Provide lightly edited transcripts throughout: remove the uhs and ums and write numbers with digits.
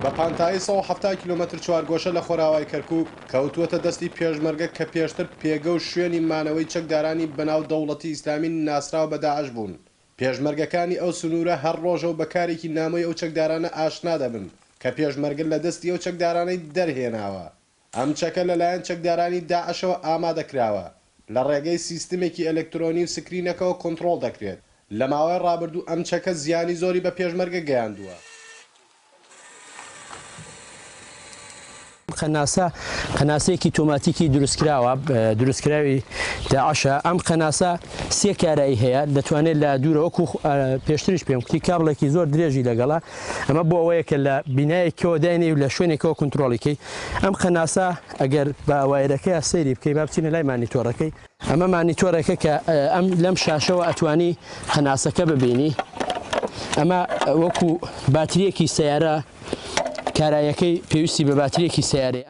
بە پانتایی 170 کیلۆمەتر چوارگۆشە لە خۆراوای کەرکووک، کەوتووەتە دەستی پێشمەرگە کە پێشتر پێگە و شوێنی مانەوەی چەکدارانی بەناو دەوڵەتی ئیسلامی ناسراو بە داعش بوون. پێشمەرگەکانی ئەو سنوورە هەر ڕۆژە و بە کارێکی نامۆی ئەو چەکدارانە ئاشنا دەبن کە پێشمەرگە لە دەستی ئەو چەکدارانەی دەرهێناوە. ئەم چەکە لەلایەن چەکدارانی داعشەوە ئامادەکراوە، لە ڕێگەی سیستمێکی ئەلکترۆنی و سکرینەکەوە کۆنتڕۆڵ دەکرێت. لە ماوەی ڕابردوو ئەم چەکە زیانی زۆری بە پێشمەرگە گەیاندووە. قەناسە قەناسەیەکی تۆماتیکی دروستکراوە دروستکراوی داعشە ئەم قەناسە سێ کارایی هەیە دەتوانێت لە دوورە وەکو پێشتریش پێم کوتی کابڵێکی زۆر درێژی لەگەڵە ئەمە بۆ ئەوەیە کە لە بینایەکەوە داینێ و لە شوێنێکەوە کونترۆڵی کەی ئەم قەناسە ئەگەر بە وایرەکەیا سەیری بکەی با بچینە لای مانیتۆرەکەی ئەمە مانیتۆرێکە کە ئەم لەم شاشەوە ئەتوانی قەناسەکە ببینی ئەمە وەکو باتریەکی سیارە کارایەکەی پێویستی بە باتریەکی سیارەیە.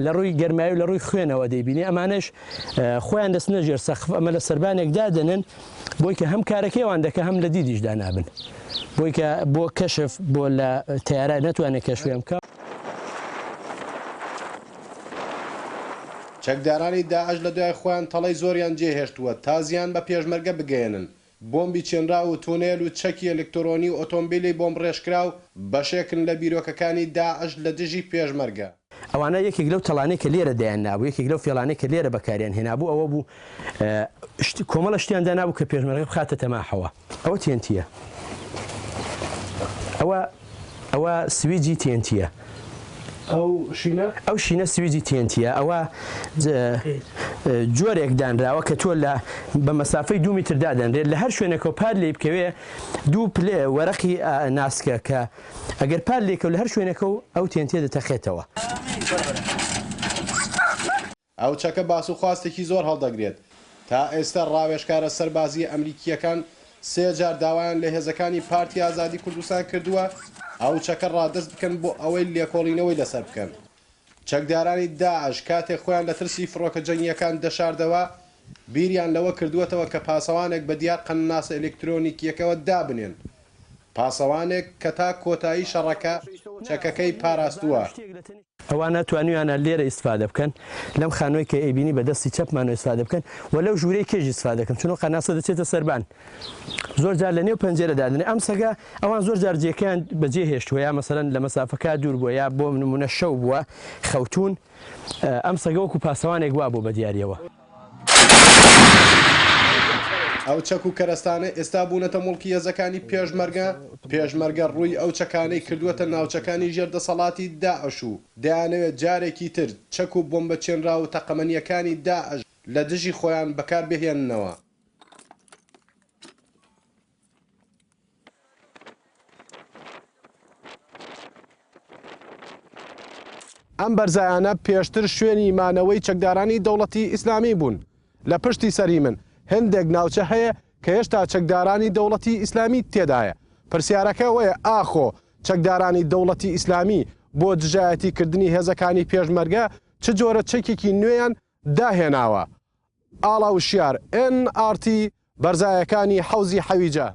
لە ڕووی گەرمایی و لە ڕووی خوێنەوە دەیبینی ئەمانەش خۆیان دەستنە ژێر سەقف ئەمە لە سەربانێک دادەنن بۆی کە هەم کارەکەی ئەوان دەکە هەم لە دیدیشدا نابن بۆی کە بۆ کەشف بۆ لە تەیارە نەتوانێت کەشفیان بکا. چەکدارانی داعش لە دوای خۆیان تەڵەی زۆریان جێهێشتووە تا زیان بە پێشمەرگە بگەیەنن، بۆمبی چێنراو و تونێل و چەکی ئەلکترۆنی و ئۆتۆمبیلی بۆمبڕێژکراو بەشێکن لە بیرۆکەکانی داعش لە دژی پێشمەرگە. ئەوانە یەکێک لەو تەڵانەی کە لێرە دایان نابوو، یەکێک لەو فێڵانەی کە لێرە بەکاریان هێنابوو ئەوە بوو کۆمەڵە شتیان دانابوو کە پێشمەرگە بخاتە تەماحەوە. ئەوە تێنتییە. ئەوە ئەوە سویجی تێنتییە. ئەو شینە؟ ئەو شینە سویجی تێنتییە. ئەوە جۆرێک دانراوە کە تۆ لە بە مەسافەی دوو میتر دادەنرێت لە هەر شوێنێکەوە پار لێی بکەوێ دوو پلێ وەرەقی ناسکە کە ئەگەر پار لێکەوت لە هەر شوێنێکەوە ئەو تێنتیە دەتەقێتەوە. ئەو چەکە باس و خواستێکی زۆر هەڵدەگرێت. تا ئێستا ڕاوێژکارە سەربازییە ئەمریکییەکان سێ جار داوایان لە هێزەکانی پارتی ئازادی کوردستان کردووە ئەو چەکە ڕادەست بکەن بۆ ئەوەی لێکۆڵینەوەی لەسەر بکەن. چەکدارانی داعش کاتێک خۆیان لە ترسی فڕۆکە جەنگییەکان دەشاردەوە، بیریان لەوە کردووەتەوە کە پاسەوانێک بە دیار قەنناسە ئەلکترۆنیکییەکەوە دابنێن. پاسەوانێک کە تا کۆتایی شەڕەکە چەکەکەی پاراستووە. ئەوانە توانیویانە لێرە ئیستفادە بکەن لەم خانووەی کە ئەیبینی بە دەستی چەپمانەوە ئیستفادە بکەن و لەو ژوورەی کێژ ئیستفادە بکەن چونکە قەناسە دەچێتە سەربان زۆر جار لە نێو پەنجەرە دادەنێ ئەم سەگە ئەوان زۆر جار جێکەیان بەجێ هێشتووە یا مەسەلەن لە مەسافەکە دوور بووە یا بۆ نموونە شەو بووە خەوتوون ئەم سەگە وەکو پاسەوانێک وابووە بە دیاریەوە. ئەو چەک و کەرەستانەی ئێستا بوونەتە موڵکی هێزەکانی پێشمەرگە، پێشمەرگە ڕووی ئەو چەکانەی کردووەتە ناوچەکانی ژێر دەسەڵاتی داعش و دەیانەوێت جارێکی تر چەک و بۆمبە چێنراو و تەقەمەنییەکانی داعش لە دژی خۆیان بەکار بهێننەوە. ئەم بەرزایانە پێشتر شوێنی مانەوەی چەکدارانی دەوڵەتی ئیسلامی بوون. لە پشتی سەری من هەندێک ناوچە هەیە کە هێشتا چەکدارانی دەوڵەتی ئیسلامی تێدایە. پرسیارەکە ئەوەیە ئاخۆ چەکدارانی دەوڵەتی ئیسلامی بۆ دژایەتی کردنی هێزەکانی پێشمەرگە چ جۆرە چەکێکی نوێیان داهێناوە؟ ئاڵا وشیار، ئێن ئاڕ تی، بەرزایەکانی حەوزی حەویجە.